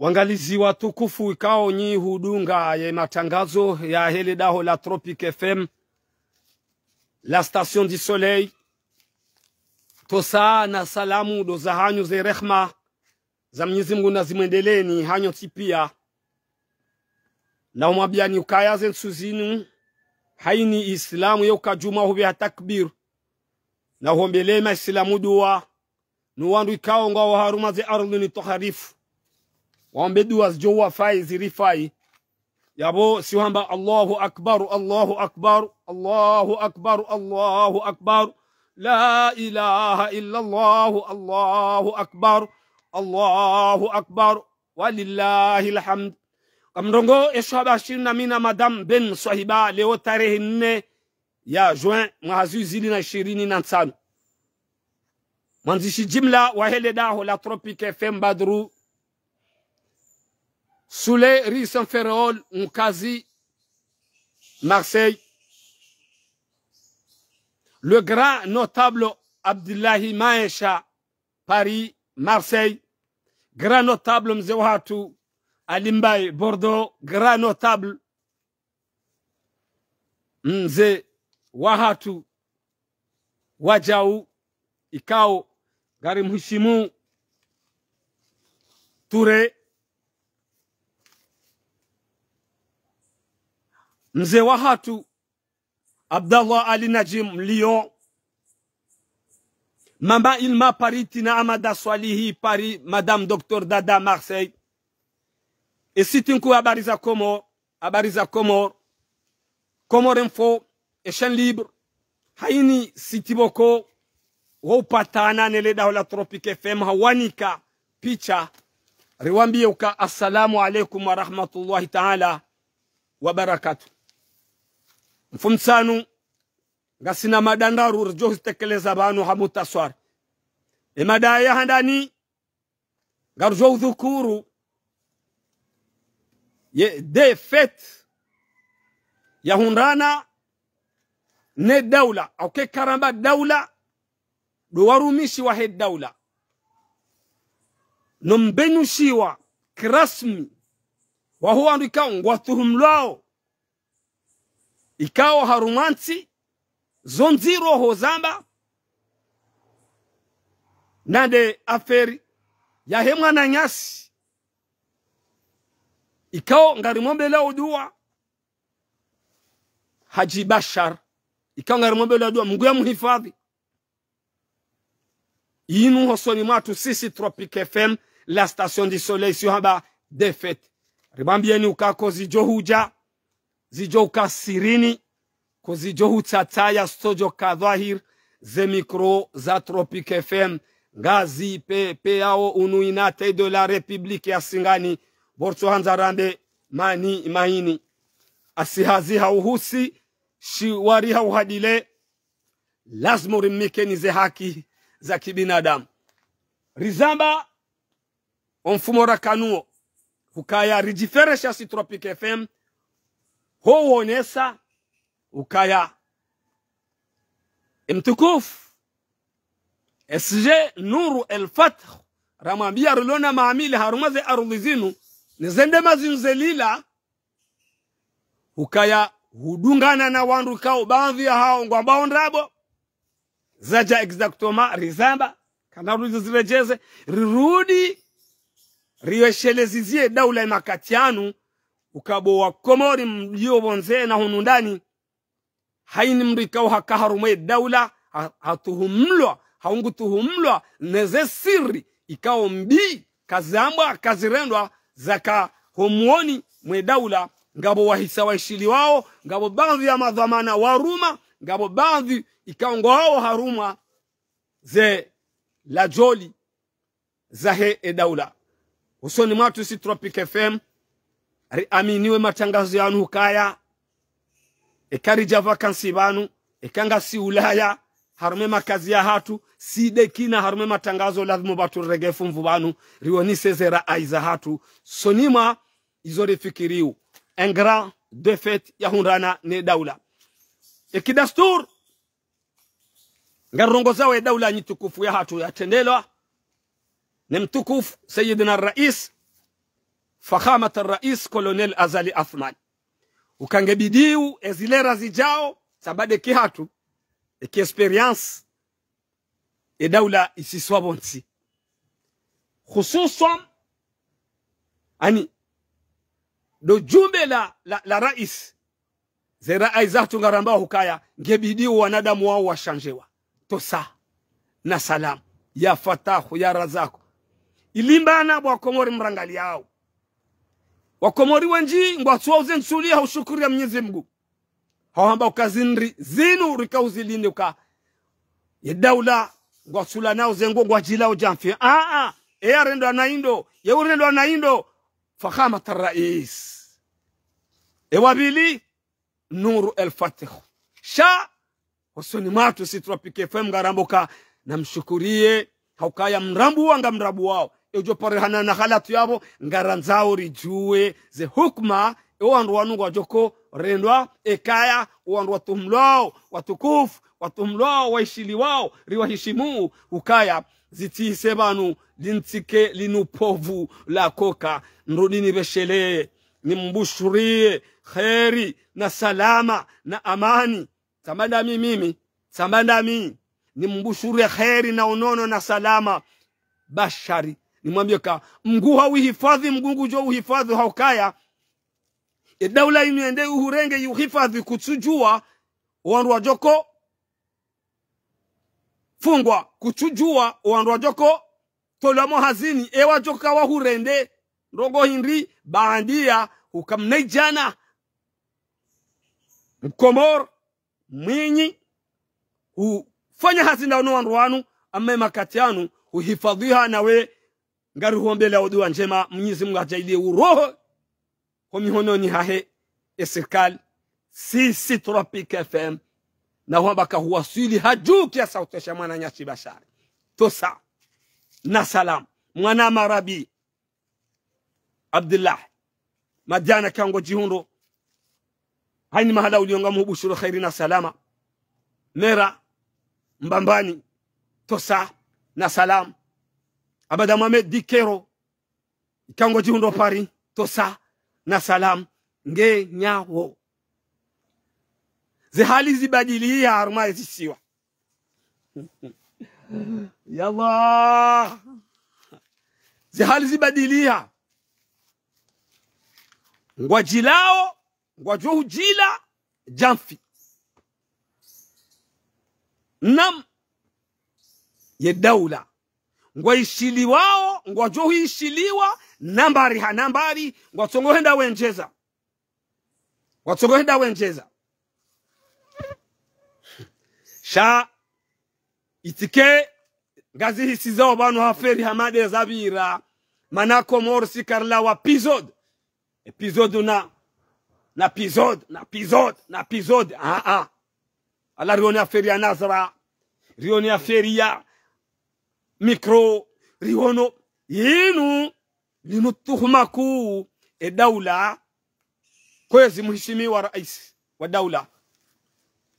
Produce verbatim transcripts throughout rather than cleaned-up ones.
Wangalizi watukufu ikao nyi hudunga ye matangazo yahe le daho la Tropic F M, la station du soleil, tosa na salamu ndo zahanyu ze rehma za Mwenyezi Mungu nazimwendeleeni hanyu tsi pia. Na humwambiani ukaya ze ntsu zinu, haini Islamu ye uka djuma hupveha takbir, na huombelee ma Islamu dua, no wandru ikao ngwao harumwa ze ardhwi ni toharifu, waombe dua zidjo wafai, zirifai. Yapvo si uhamba: Allahu Akbar, Allahu Akbar, Allahu Akbar, Allahu Akbar. La ilaha illa Allahu, Allahu Akbar, Allahu Akbar, walillahil hamd. Kamrongo esho haba shirina mina Madame Ben Swahiba, leo tarehi nne ya juin, mwaha zihwi zili na ishirini na ntsanu. Mwandzishi jimla wahe le daho la Tropic F M Badru Soule, rue Saint Ferréol, Nkazi, Marseille. Le grand notable Abdullahi Maesha, Paris, Marseille. Grand notable mze wahatru Ali Mbaye, Bordeaux. Grand notable mze wahatru Wadjau, ikao ngari mheshimu Touré. Mze wahatru Abdallah Ali Najim, Lyon. Mama Ilma, Paris. Tina Amada Swalihi, Paris. Madame Docteur Dada, Marseille. E site nkuu Habari za Komori, Habari za Komori, Comores Info, e Chaîne Libre, haini site pvoko wo upatana ne le daho la Tropic F M, hawanika picha, riwambiye uka assalamu alaikum wa rahmatullahi taala wa barakatuh. Mfumtsanu, ngasina mada ndraru ridjo huzitekeleza pvanu ha mutaswari. E mada ya handani, ngarudjo udhukuru ye défaite ya hundrana ne daula, au ke karamba daula, ndo warumishi wahe daula, no mbenushiwa kirasmi waho wandru ikao ngwatuhumlwao, ikao harumwa ntsi zo ndziro ho zamba, nande affaire yahe mwananyasi, ikao ngari mwombelea dua, Hadji Bachar, ikao ngari mwombelea dua, Mungu ya muhifadhi. Inu hosoni mwatru sisi Tropic F M, la station du soleil, si uhamba défaite. Ribambieni uka ko zidjo hudja, zidjo uka sirini, ko zidjo hutsatsaya, zitsodjo ka dhwahir, ze micro za Tropic F M ngazi pe, pe yao unu unité de la République ya Singani, bo ritso handza rambe mani maini. Asi hazi ha uhusi, shiwari ha uhadile, lazima urimike ni ze haki za kibinadamu. Rizamba, o mfumo rakanuo, ukaya ridjiferesha si Tropic F M, ho uonesa ukaya e mtukufu S G Nour El Fath, ramwambia rilo na maamili harumwa ze ardhwi zinu, ne ze ndema zinu zelila, ukaya hudungana na wandru ikao baadhwi yahao ngwambao ndrabo, zadja exactement, rizamba, kana rudi ziredjeze, rirudi, riweshelezizie daula imakati yanu, uka bo wa Komori mlio pvondze na hunu ndani, haini mndru ikao haka harumwa e daula, ha, hatuhumlwa, haungu tuhumlwa, ne ze siri, ikao mbi, kazambwa, kazirendwa, zaka homoni mwe daula, ngapvo wahisa waishiliwao, ngapvo baadhwi ya madhwamana waruma, ngapvo baadhwi ikao ngwao harumwa ze lajoli zahe e daula. Usoni mwatru si Tropic F M, riaminiwe matangazo yanu ukaya, eka ridja vacances pvanu, eka ngasi Ulaya, harumwa e makazi yahatru, si dekina harumwa e matangazo, lazimu pvatru rirenge fumvu pvanu, rionese ze raai zahatru, usoni mwa izo rifikiriyo. Un grand défaite ya hundrana ne daula. Eki dastur, ngarongozao e daula nyi tukufu yahatru yatrendelwa ne mtukufu Sayyidina Rais, Fakhamat Rais Colonel Azali Assoumani. Uka nge bidiu ezilera zidjao, tsamba de kihatru, eki expérience, e daula isiswa pvontsi. Hususwan, ani, ndo djumbe la, la, la rais, zera aiza tungaramba hukaya, nge bidiu wanadamu wao washandjewa. Tosa, na salamu, ya Fatahu, ya Razaku. Ilimbana bo Wakomori mrangaliyao. Wakomori wendji, ngwatsuwa uze ntsuli ha ushukuriya Mwenyezi Mungu. Hawamba uka zindri, zinu rika uzilinde uka. Ye daula, ngwatsula nao zengo ngwadjilao djamfi. A, a, e ya rendwa na indo, ye urendwa na indo. Fakhamat Rais. E wa pvili, Nour El Fath. Sha, hosoni mwatru si Tropic F M ngaramba uka namshukuriye, ha ukaya mrambuwa ngamrambuwao. Eudjo parihana na halatu yapvo, ngarandzao ridjuwe ze hukuma, e wandru wanu ngwadjoko rendwa, ekaya, wandru watuhumlwao, watukufu, watuhumlwao, waishiliwao, riwahishimu, ukaya, zitsise pvanu, lintsike linu povu la koka, nrudi nipveshelee, nimbushuriye, kheri, na salama, na amani. Tsamba ndami mimi, tsamba ndami, nimbushuriye kheri na unono na salama. Bashari, nimwambiye ka, Mngu ha uhifadhi, Mngu ngudjo uhifadhi ha ukaya. E daula inu yende uhurenge yuhifadhi kutsudjuwa, wandru wadjoko fungwa, kutsudjuwa, wandru wadjoko tolwa mo hazini, e wadjoka wahurende, ndrongo hindri, baandiya, huka mnaidjana. Mkomori, mwinyi, hufanya hazi nda uno wandru wanu, amma e makati yanu, huhifadhiha nawe, ngarihuombelea o duwa ndjema, Mwenyezi Mungu adjaaliye uroho, ho mihononi hahe, e sirikali, si, si Tropic F M, na hwamba ka huwaswili hadju kiasi sha utosha mwananyashi Bashari. Tosa, na salamu, mwana Marabi, Abdullah, Madiana Kango Djihundro, haini mahala uliyo ngamhubushuru kheri na salama. Mera, Mbambani, tosa, na salamu. Abada Mohamed Dikero, Kango Djihundro Paris, tosa, na salamu. Nge nyawo. Ze hali zibadiliha harumwa ezisiwa. Ya Allah. Ze hali zibadiliha. Ngwadjilao, ngwadjo hudjila, djamfi. Nam, ye daula. Ngwaishiliwao, ngwadjo huishiliwa, nambari ha nambari, ngwatsongo henda wendjeza. Ngwatsongo henda wendjeza. Sha, itike, ngazihisizao pvanu ha feri hamade zapvira, mana Komori si karlawa épisode. Épisode na, na épisode, na épisode, na épisode. A, a. Ala rione affaire ya Nazra, rione affaire ya micro, rione yinu, linu tuhuma kuu, e daula, kwezi mheshimiwa rais wa daula,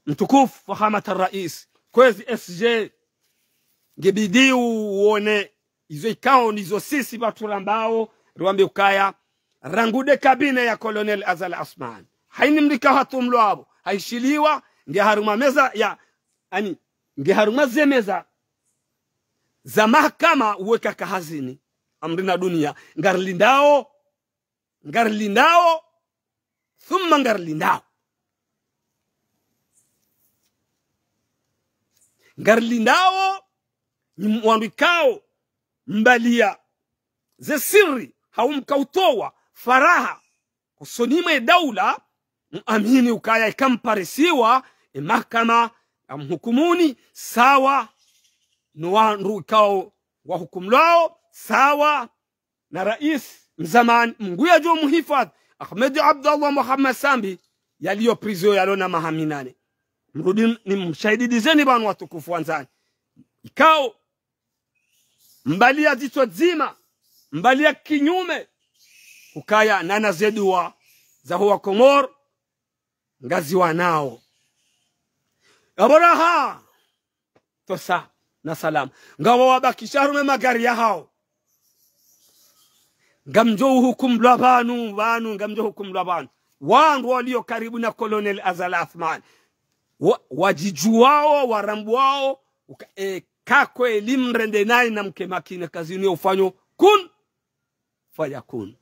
mtukufu Fahamat Rais, kwezi S G, ngebidi uone izo ikao ndizo sisi pvatsu rambao, riwambe ukaya, rangu de cabinet ya Colonel Azali Assoumani. Haini mdru ikao hatumlwa apvo, haishiliwa, nge harumwa meza ya, ani, nge harumwa ze meza za mahakama uweka kahazini. Amri na dunia, ngarilindao, ngarilindao, thumma ngarilindao. Ngarilindao, nyi wandru ikao mbaliya ze siri, hau mkautowa faraha, hosoni mwe daula, mwamini ukaya ikamparisiwa, e mahakama ya mhukumuni, sawa, no wandru ikao wahukumlwao, sawa, na rais mzamani, Mngu yadjo muhifadhi, Ahmed Abdallah Mohamed Sambi, yaliyo prison yalo na maha minane. Mrudi nimshahidizeni pvanu watukufu wandzani. Ikao, mbaliya dzitso dzima, mbaliya kinyume, ukaya nana ze duwa zaho wa Komori, ngaziwanao. Apvo raha, tosa, na salama. Ngawo wabakisha harumwa magari yahao. Ngamdjo uhukumlwa pvanu, pvanu, ngamdjo uhukumlwa pvanu. Wandru walio karibu na Colonel Azali Assoumani. Wa, wadjidjuwao, warambuwao, uka, e, ka kweli mrende nayi na mke makini kazinu ya ufanyo kun fayakun.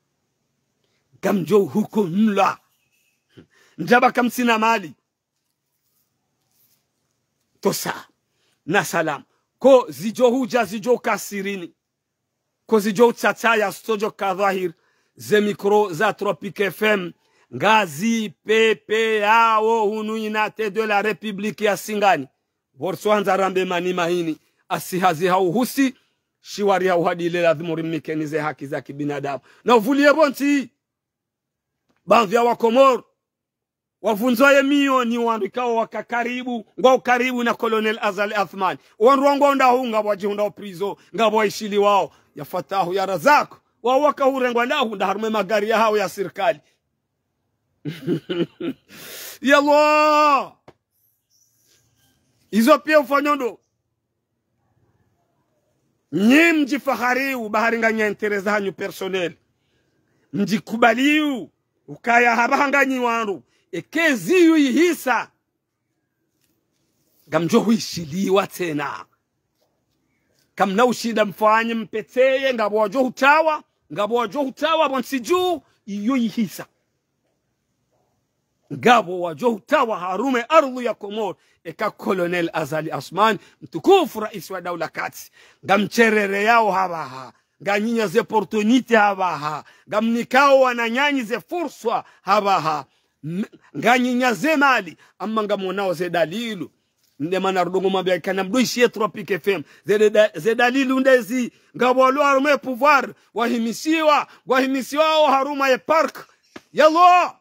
Ngamdjo uhukumlwa. Ndjaba kamsina mali. Tosa. Na salam. Ko zidjo hudja zidjo kasirini. Ko zidjo utsatsaya studio ka dhwahir. Ze micro za Tropic F M. Ngazi pepe yawo hunu inate de la République ya Singani. Pvo ritsohandza rambe mani mahini. Asi hazi hauhusi. Shiwari hauhadile ladhimu rimnikeni ze haki za kibinadamu. Na uvulie pvontsi. Baadhwi ya Wakomoro. Wavundzwa ye miyo ni wandru ikao waka karibu, ngwao karibu na Colonel Azali Assoumani. Wandru wangwao ndahu ngapvo wadjihundrao prison, ngapvo waishiliwao. Ya Fatahu, ya Razak. Wao waka hurengwa ndahu nda harumwa ye magari yahao ya sirikali. Ya Allah! Izo pia ufanyo ndo. Nyi mdjifahariu bahari nganyi intérêt zahanyu personnel. Mdjikubaliu ukaya hapvaha nganyi wandru. Eka ezi yo ihisa. Ngamdjo huishiliwa tsena. Kamna ushinda mfanye mpvetseye, ngapvo wadjo hutawa, ngapvo wadjo hutawa pvontsi dju, iyo ihisa. Ngapvo wadjo hutawa harumwa ye ardhu ya Komoro, eka Colonel Azali Assoumani, mtukufu raisi wa daula katsi. Ngamsherereyao hapvaha, nganyi nyi ze opportunité hapvaha, ngamnikao wananyanyu ze furswa hapvaha, m-, nganyi nyi ze mali, amma ngamwonao ze dalilu. Nde mana rudongo mwambia kana mdru ishiye Tropic F M. Ze da-, ze dalilu ndezi, ngapvo walo harumwa ye pouvoir, wahimisiwa, wahimisiwao harumwa ye parc. Ya Allah!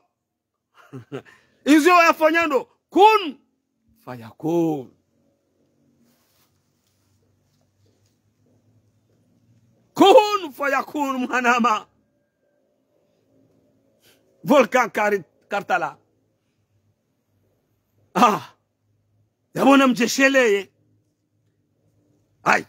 Izo yafanya ndo, kun fayakun. Kun fayakun, mwanama. Volcan Kari-, Karthala. Ah. Yapvo namdjesheleye. Ayi.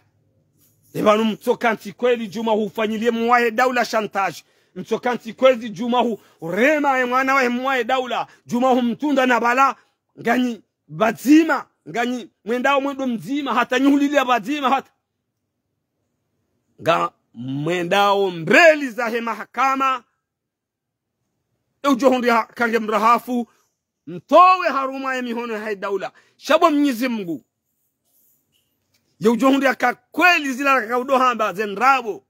Epvanu mtsokantsi kweli djuma hufanyilie mwahe daula chantage. Mtsokantsi kweli djuma hu-, urema ye mwana wahe mwahe daula. Djuma humtunda na pvala. Nganyi pvadzima. Nganyi mwendao mwendo mdzima. Hata nyi hulilia pvadzima hata. Ngamwendao mbeli zahe mahakama. Ye udjo hundri ha-, kange mrahafu, mtowe harumwa ye mihono yahe daula. Sha bo Mnyezi Mngu. Ye udjo hundri haka kweli zila rakaudo hamba ze ndrabo.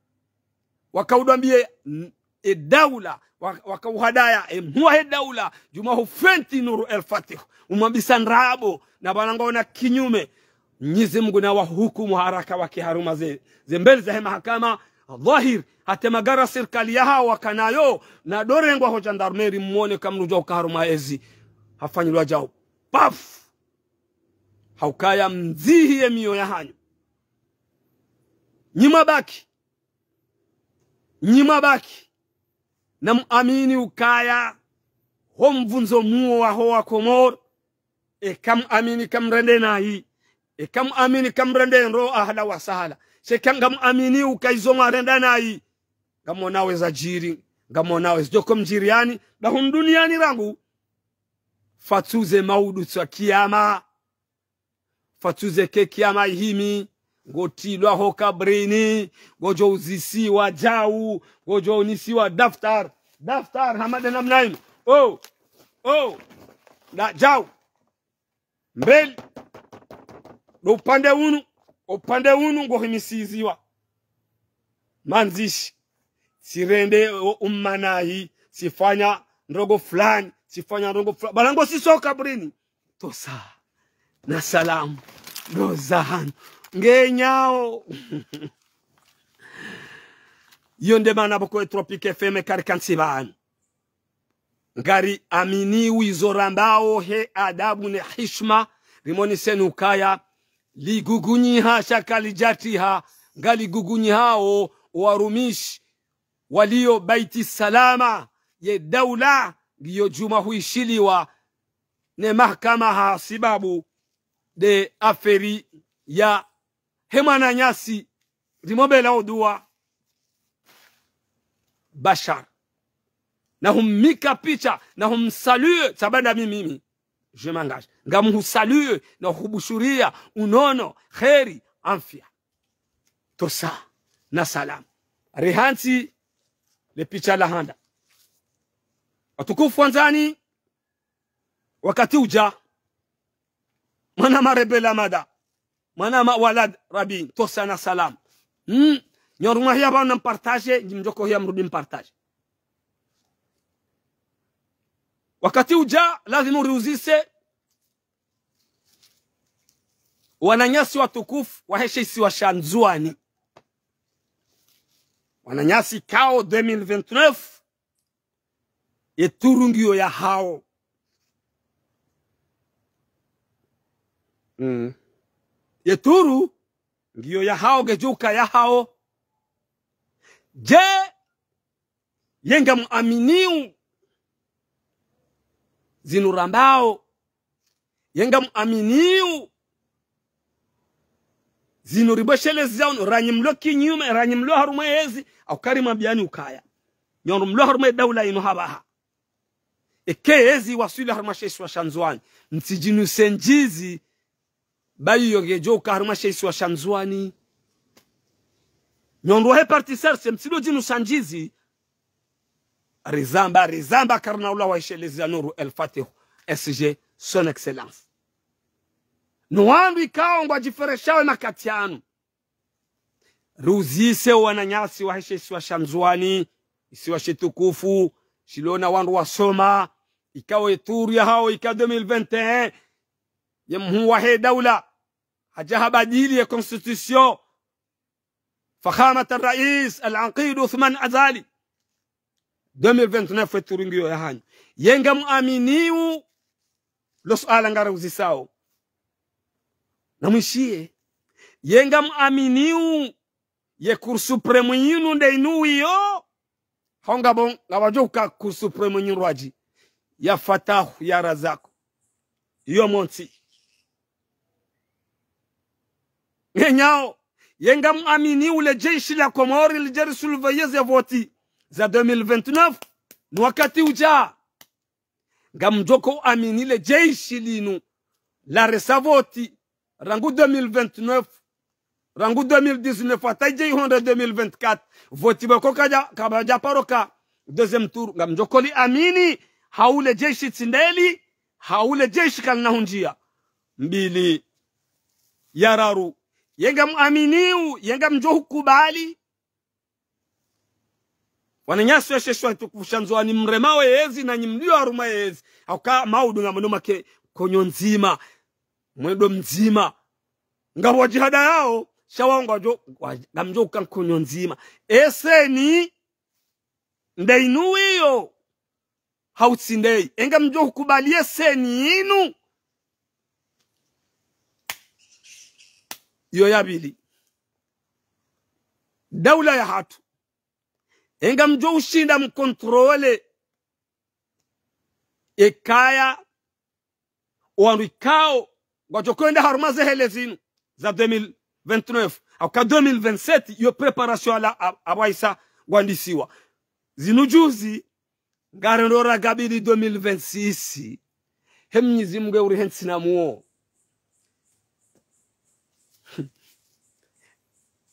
Wakaudo ambie, n-, e daula, wa-, wakauhadaya, e mhuu wahe daula, djuma hu Fwenti Nuru El Fatih. Umwambisa ndrabo, na pvanu ngwaona kinyume. Mnyezi Mngu na wahukumu haraka wake harumwa ze, ze mbeli zahe mahakama, dhwahir, hata magari ya sirikali yahao wakanayo, na dorengwa ho gendarmerie mwone kamrudjwa uka harumwa ezi. Hafanyilwa djau. Paf! Haukaya mdzihi ye miyo yahanyu. Nyi mwabaki. Nyi mwabaki. Namuamini ukaya ho mvundzo muo waho wa Komoro. Eka muamini kamrende nayi. Eka muamini kamrende ndro ahla wa sahla. Sha eka ngamuamini uka izo mwarenda nayi. Ngamwonao eza djiri. Ngamwonao ezi djoko mdjiriani. Ba hunu duniani rangu. Fatsuze maudu tswa kiyama. Fatsuze ke kiyama ihimi. Ngotilwa ho kabrini. Ngodjo uzisiwa djau. Ngodjo unisiwa daftar. Daftar, hama de namna inu. Oh. Oh. Na djau. Mbeli. Ndo upande unu, upande unu ngohimisiziwa. Mandzishi. Tsirende o-, umma nayi, tsifanya ndrongo fulani, tsifanya ndrongo fulani. Pvala ngosiso kabrini. Tosa. Na salamu. Ndo zahanu. Ngenyao. Iyo nde mana pvoko e Tropic F M karikantsi pvanu. Ngariamini wizo rambao he adabu ne hishma, rimoniseni ukaya, ligugunyiha sha kalidjatiha, ngaligugunyihao warumishi walio Baiti Salama, ye daula ngiyo djuma huishiliwa ne mahakama ha sibabu de aferi ya he mwananyasi, rimwombelea o dua. Bashar. Na humnika picha, na humsaluer, tsabanda mimi, mimi. Je m'engage. Ngamhusaluer, na hubushuriya, unono, kheri, anfia. Tosa, na salam. Rihantsi, le picha la handa. Watukufu wandzani, wakati udja, mwana ma Rebela Mada, mwana ma Walad Rabi, tosa na salam. Hmm. Nyi harumwa hiya pvanu na mpartage, nyi mdjoko hiya mrudi mpartage. Wakati udja, lazimu uriuzise, wananyasi watukufu, wahe she isiwa sha Ndzuani. Wananyasi ikao deux mille vingt-neuf, ye tour ngiyo yahao. Mm. Ye tour ngiyo yahao, ngedjo uka yahao. Je, ye ngamwaminio zinu rambao? Ye ngamwaminio zinu ribweshelezao, ranyi mlo kinyume, ranyi mlo harumwa yezi, au kari mambiyani ukaya, nyi wandru mlo harumwa daula inu hapvaha, eka yezi waswili harumwa she isiwa sha Ndzuani, mtsidjinuse ndjizi, bayi yo ngedjo uka harumwa she isiwa sha Ndzuani. Nyi wandru wahe parti C R C, mtsidodjinusa ndjizi. Rizamba, rizamba, karina ula waishelezea Nour El Fath, S G, son excellence. No wandru ikao ngwadjifereshao makati yanu. Riuzise wananyasi wahe she isiwa sha Ndzuani, isiwa shitukufu, shilo na wandru wasoma, ikao ye tour yahao ika deux mille vingt et un, ye mhuu wahe daula hadja habadili ye constitution, Fakhamat al-Rais al-Aqid Uthman Azali. Deux mille vingt-neuf ye tour ngiyo yahanyu. Ye ngamwaminio, lo suala ngariuzisao. Na mwishiye. Ye ngamwaminio ye Cour suprême yinu nde inu wiyo? Hau ngapvo, ngapvadjo uka Cour suprême nyindrwadji, ya Fatahu, ya Razaku, iyo montsi. Ngenyao, ye ngamwaminio le jeshi la Komori lidje risurveiller ze voti za deux mille vingt-neuf, no wakati udja? Ngamdjoko amini le jeshi linu laresa voti rangu deux mille vingt-neuf, rangu deux mille dix-neuf, hata idje ihondre deux mille vingt-quatre, voti pvoko kadja, kapvadja paro ka deuxième tour, ngamdjoko liamini, hau le jeshi tsi ndeli, hau le jeshi kalina hundjia? Mbili. Ya raru, ye ngamwaminio, ye ngamdjo hukubali, wananyasi wahe she isiwa shitukufu sha Ndzuani, mremao yezi, nanyi mlio harumwa yezi, hauka maudu ngamwendo make nkonyo ndzima, mwendo mdzima, ngapvo wadjihadayao, sha wao ngwadjo, wa-, ngamdjo uka nkonyo ndzima. Ye CENI nde inu wiyo, hau tsi ndeyi? Ye ngamdjo hukubali ye CENI yinu? Iyo ya pvili. Daula yahatru, ye ngamdjo ushinda mcontrôler ekaya wandru ikao ngwadjo hwenda harumwa ze hele zinu za deux mille vingt-neuf, hauka deux mille vingt-sept, iyo préparation ala a-, apvwaisa ngwandisiwa. Zinu juzi, ngarendo rakabili deux mille vingt-six. He Mnyezi Mngu urihe ntsi na muo.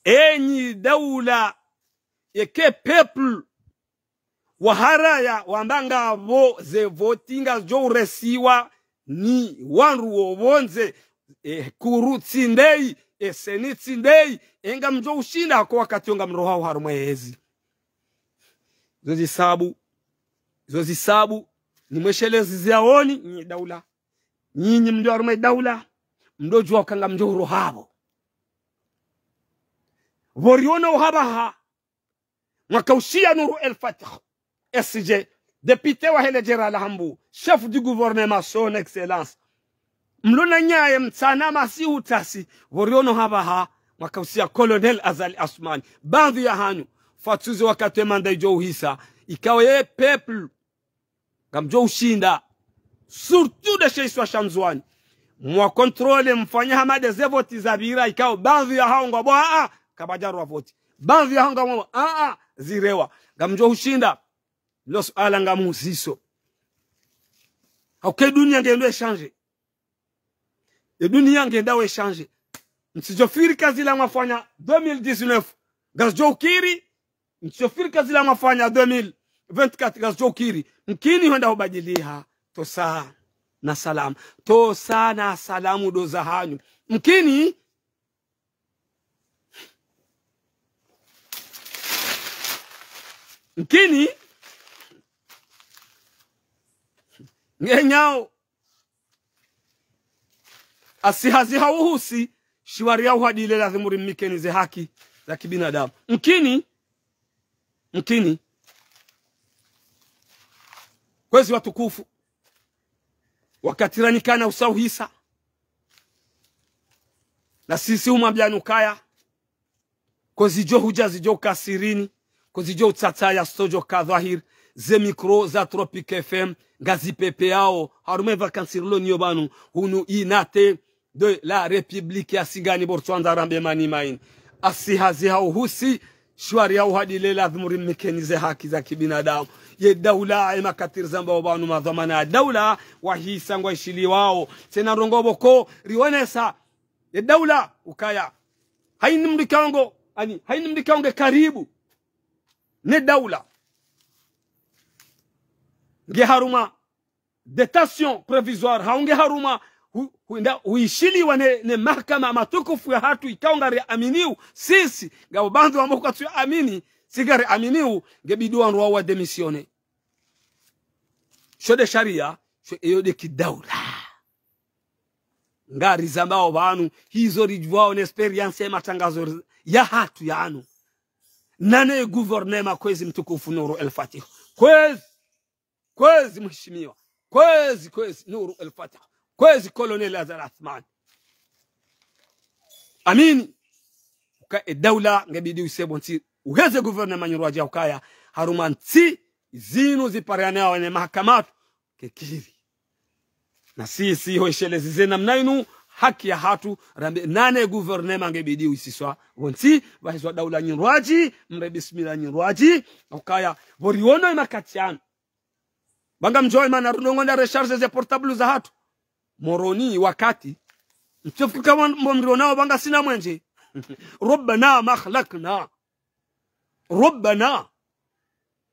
Enyi daula, yeka peuple waharaya wamba ngapvo ze voti ngazidjo uresiwa ni wandru wo pvondze, e, Cour tsi ndeyi, e, CENI tsi ndeyi, ye ngamdjo ushinda hako wakati wo ngamrohao harumwa yezi. Zo zisabu, zo zisabu, nimweshelezi ziyaoni, nyi daula. Nyinyi mlio harumwa daula, mdodjuwa uka ngamdjo uroha pvo. Pvo riono hapvaha, mwaka ushiya Nour El Fath, S G, député wahe le jera la Hambu, chef du gouvernement, son excellence, mlo na nyaye mtsana masihu tasi, pvo riono hapvaha, mwaka ushiya Colonel Azali Assoumani, baadhwi yahanyu, fatsuze wakati we mandat idjo uhisa, ikao ye peuple ngamdjo ushinda, surtout nde she isiwa sha Ndzuwani, mwa contrôler, mfanye hama nde ze voti zapvira, ikao baadhwi yahao ngwambao, aa, kapvadjarwa voti. Baadhwi yahao ngwambao, aa, zirewa. Ngamdjo hushinda. Lo suala ngamhuziso. Hauka e dunia ngendo échanger. E dunia ngenda échanger. Mtsidjo fikiri ka zila mwafanya deux mille dix-neuf ngazidjo ukiri. Mtsidjo fikiri ka zila mwafanya deux mille vingt-quatre ngazidjo ukiri. Mkini hwenda hubadiliha. Tosa na salamu. Tosa na salamu ndo zahanyu. Mkini. Mkini. Ngenyao. Asihaziha uhusi, shiwari ya uhadile lazimu rimnikeni ze haki za kibinadamu. Mkini, mkini. Kwezi watukufu, wakati ranikana usauhisa. Na sisi humwambiani ukaya, ko zidjo hudja zidjo uka sirini, ko zidjo utsatsaya zitsodjo ka dhwahiri, ze micro za Tropic F M, ngazipvepveyao, harumwa e vacances rilo nayo pvanu, hunu Unité de la République ya Singani Botswana rambe mani maini. Asihaziha uhusi, shiwari ya uhadile lazimu rimnikeni ze haki za kibinadamu. Ye daula, e makatiri zambao pvanu madhwamana ya daula, wahisa ngwaishiliwao. Tsena ndrongoo pvoko, rionesa, ye daula ukaya. Haini mdru ikao ngo, ani, haini mdru ikao nge karibu ne daula. Nge harumwa détention provisoire, hau nge harumwa hu-, huenda huishiliwa ne, ne mahakama matukufu ya hatru ikao ngariaminiu, sisi, ngapvo baadhwi wamba kwatsu amini, si ngariaminiu, ngebidi wandru wao wadémissionner. Sho nde sharia, sho eyo nde kidaula. Ngarizambao pvanu, hizo ridjuwao ne expérience ya matrangazo ya hatru yanu. Nane gouvernement kwezi mtukufu Nour El Fath. Kwezi, kwezi mheshimiwa. Kwezi, kwezi Nour El Fath. Kwezi Colonel Azali Assoumani. Amini. Uka e daula ngebidi use pvontsi. Uheze gouvernement nyirwadji ukaya. Harumwa ntsi zinu zipariane wane mahakamatu. Kekiri. Na sisi ho ishelezi ze namna inu, haki ya hatru, rambe nane gouvernement ngebidi uisiswa, pvontsi, pvahizwa daula nyirwadji, mre bismillah nyirwadji, ukaya, pvo riono e makati yanu. Pvanga mdjuwe mana rundrongo nda recharger ze portable za hatru. Moroni wakati, mtsofuka mbo mrionao pvanga sina mwenje. ربنا ما خلقنا. ربنا.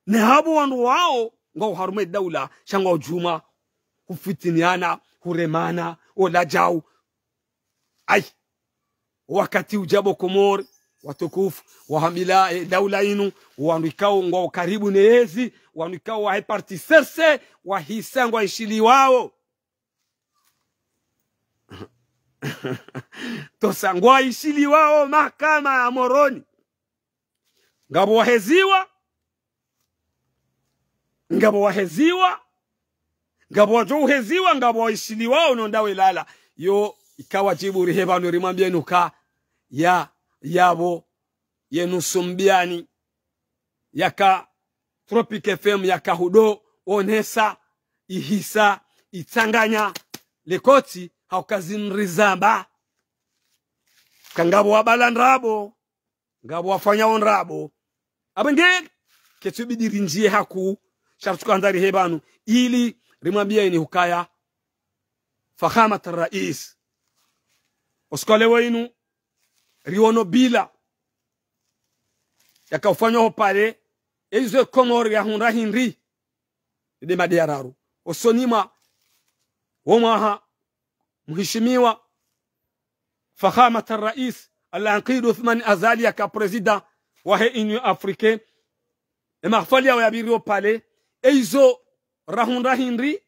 Ne hapvo wandru wao, ngwao harumwa e daula, sha ngwao djuma, hufitiniana, huremana, ola djau. Ai. Wakati udja pvo Komori, watukufu, wahambilwa, e, daula inu, wandru ikao ngwao karibu ne yezi, wandru ikao wahe parti C R C, wahisa ngwaishiliwao. Tosa ngwaishiliwao mahakama ya Moroni. Ngapvo waheziwa, ngapvo waheziwa, ngapvo wadjo uheziwa, ngapvo waishiliwao no ndawe lala. Yo, ika wadjibu rihe pvanu rimwambieni uka, ya, yapvo, yenu sumbiani, yaka Tropic F M yaka hudo, onesa, ihisa, itsanganya, le koti, hauka zinu rizamba. Ka ngapvo wabala ndrabo, ngapvo wafanyao ndrabo. Apvo nge, ketsu bidi rindjiye haku, sha ritsu kandza rihe pvanu, ili rimwambieni hukaya, Fakhamat Rais. Oskole wenu, riono bilan yaka ufanywa ho palais, e izo e Komori yahundra hindri, nde mada ya raru. Osoni mwa, wo mwaha, mheshimiwa, Fakhamat Rais, Al-Aqid Uthman Azali yaka président wahe Union Africaine, e mahafali yao yapviri ho palais, e izo rahundra hindri,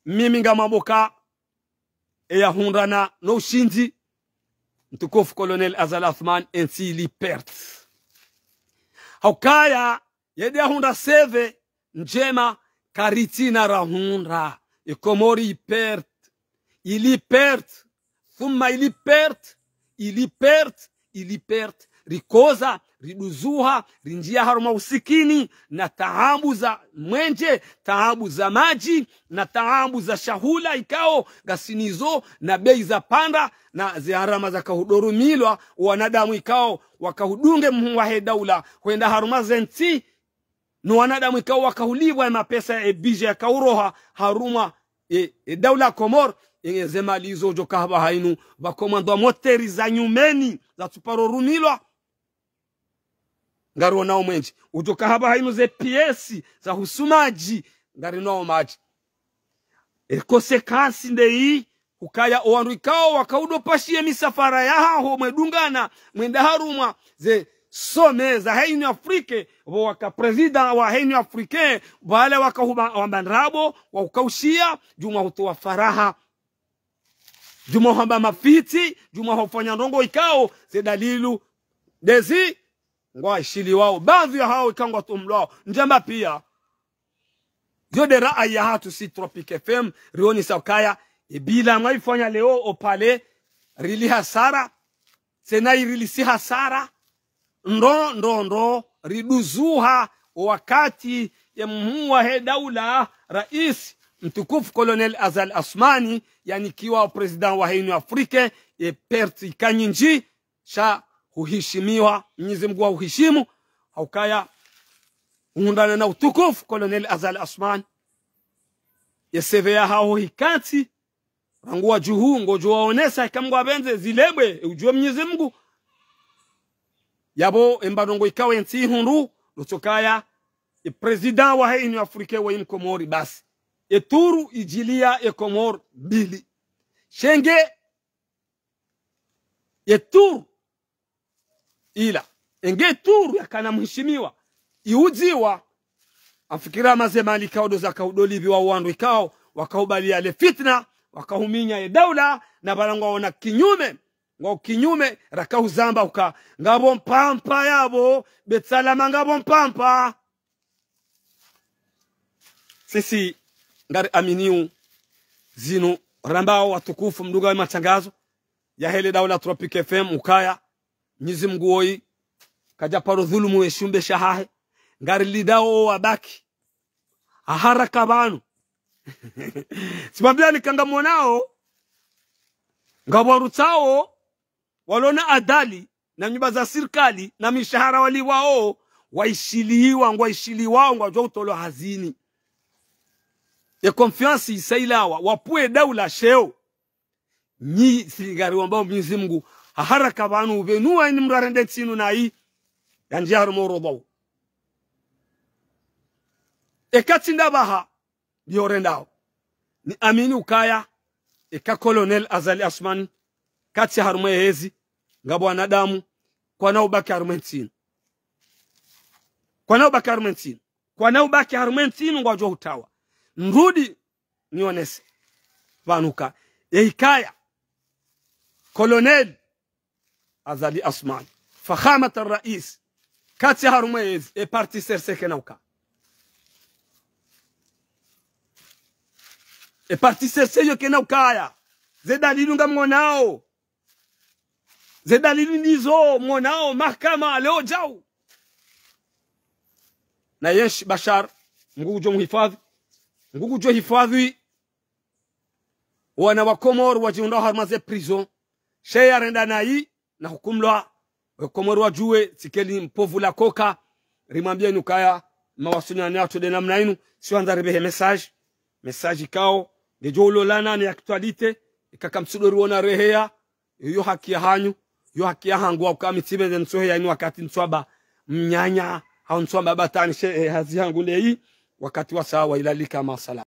mimi ngamwamboka, e yahundrana no ushindzi, mtukufu Colonel Azali Assoumani, entsi ili perte. Haukaya, yende yahundra seve ndjema, karitsina rahundra. E Komori i perte. Ili perte. Thumma ili perte. Ili perte. Ili perte. Rikoza, riduzuha, rindjia harumwa usikini, na taabu za mwenje, taabu za madji, na taabu za shahula ikao ngasinazo, na bei za panda, na ze gharama zaka hudorumilwa, wanadamu ikao waka hudunge mhuu wahe daula, hwenda harumwa ze ntsi, no wanadamu ikao wakahulipvwa ye mapesa ya e budget yakauroha harumwa e, e daula Komori, yengeze mali izo udjo kahapva hainu, pvako mwando wa moteri za nyumeni, za tsuparo rumilwa. Ngarionao mwenje. Udjo kahapva hainu ze pièces za husu madji, ngarionao madji. E conséquence ndeyi, hukaya owandru ikao wakaudo pashiye misafara yahaho mwedungana, mwenda harumwa ze sommet za he Union Afrique, pvo waka président wa he Union Afrique, pvale wakahupva wamba ndrabo, wahukaushiya, djumwa hutowa faraha, djumwa hamba mafitsi, djumwa hufanya ndrongo ikao, ze dalilu ndezi, ngwaishiliwao, baadhwi yahao ikao ngwatumlwao, ndjamba piya. Yo nde ra'ayi yahatru si Tropic F M, rionesa ukaya, e bilan mwaifanya leo opvale, rili hasara, tsena irilisi hasara, ndo, ndo, ndo, riduzuha wakati ye mhuu wa he daula, rais, mtukufu Colonel Azali Assoumani, yanikiwa o président wa he Union Afrique, ye perte ika nyindji, sha huhishimiwa, Mwenyezi Mungu wahuhishimu, haukaya, uhundrana na utukufu, Colonel Azali Assoumani. Ye C V yahaho hikantsi, rangu wadjuhu, ngodjo waonesa, ika Mungu apvendze, zilebwe, e udjuwe Mwenyezi Mungu. Yapvo, emba ndrongo ikao entsi ihundru, lutsokaya, e président wa he Union Afrique wa Mkomori basi. E tour idjiliya e Komori mbili. Shenge, ye tour ila. Enge tour yakana mhishimiwa. Iudziwa. Afikira maze mali ikao ndo zakaudo lipviwa wandru ikao, wakaubaliya le fitna, wakauminya ye daula, na pvala ngwaona kinyume, ngwao kinyume, rakauzamba uka, ngapvo mpampa yapvo, Beit Salam ngapvo mpampa. Sisi ngariaminiyo zinu rambao watukufu mdungao ye matangazo ya hele daula Tropic F M ukaya Mwenyezi Mungu woyi kadjaparo dhulumu we shumbe shahahe. Ngarilindao owabaki. Ha haraka pvanu. Tsimwambiyani ika ngamwonao, ngapvo warutsao, walona adali, na nyumba za sirikali, na mishahara walipvwao, waishiliwa, ngwaishiliwao, ngwadjo utolwa hazini. Ye confiance isailawa, wapvuwe daula sheo. Nyi si ngariwambao Mwenyezi Mungu, ha haraka pvanu upvenuwa ini mrarende ntsinu nayi, yandjiya harumwa urodhwau. Eka tsi nda pvaha, ndiyo rendao. Niamini ukaya, eka Colonel Azali Assoumani, katsi harumwa yehezi, ngapvo wanadamu, kwana ubaki harumwa ntsinu. Kwana ubaki harumwa ntsinu. Kwana ubaki harumwa ntsinu ngwadjo hutawa. Nrudi, nionese. Pvanu uka. Ye hikaya. Colonel Azali Assoumani. Fakhamat al-Rais. Katsi harumwa yezi. E parti C R C kena uka. E parti C R C yo kena ukaya. Ze dalilu ngamwonao. Ze dalilu ndizo mwonao mahakama leo djau. Na yeshi Bashar, Mngu ngudjo muhifadhwi. Mngu ngudjo hifadhwi. Wana wa Komori wadjihundrao harumwa ze prison. Sheye yarenda nayi, na hukumlwa. We Komori wadjuwe, tsi keli mpovu la koka. Rimwambiyeni ukaya, mawasiliano yatru nde namna inu. Si wandza ripvehe message. Message ikao. Ngedjo ulolana ne actualité. Ika kamtsudo riwona reheya. Yo haki yahanyu, yo haki yahangu, wa uka mi tsipvendze ntsoheya ini wakati ntswamba mnyanya, hau ntswamba batani she, eh, hazi hangu ndeyi, wakati wa sawa ilalika masala.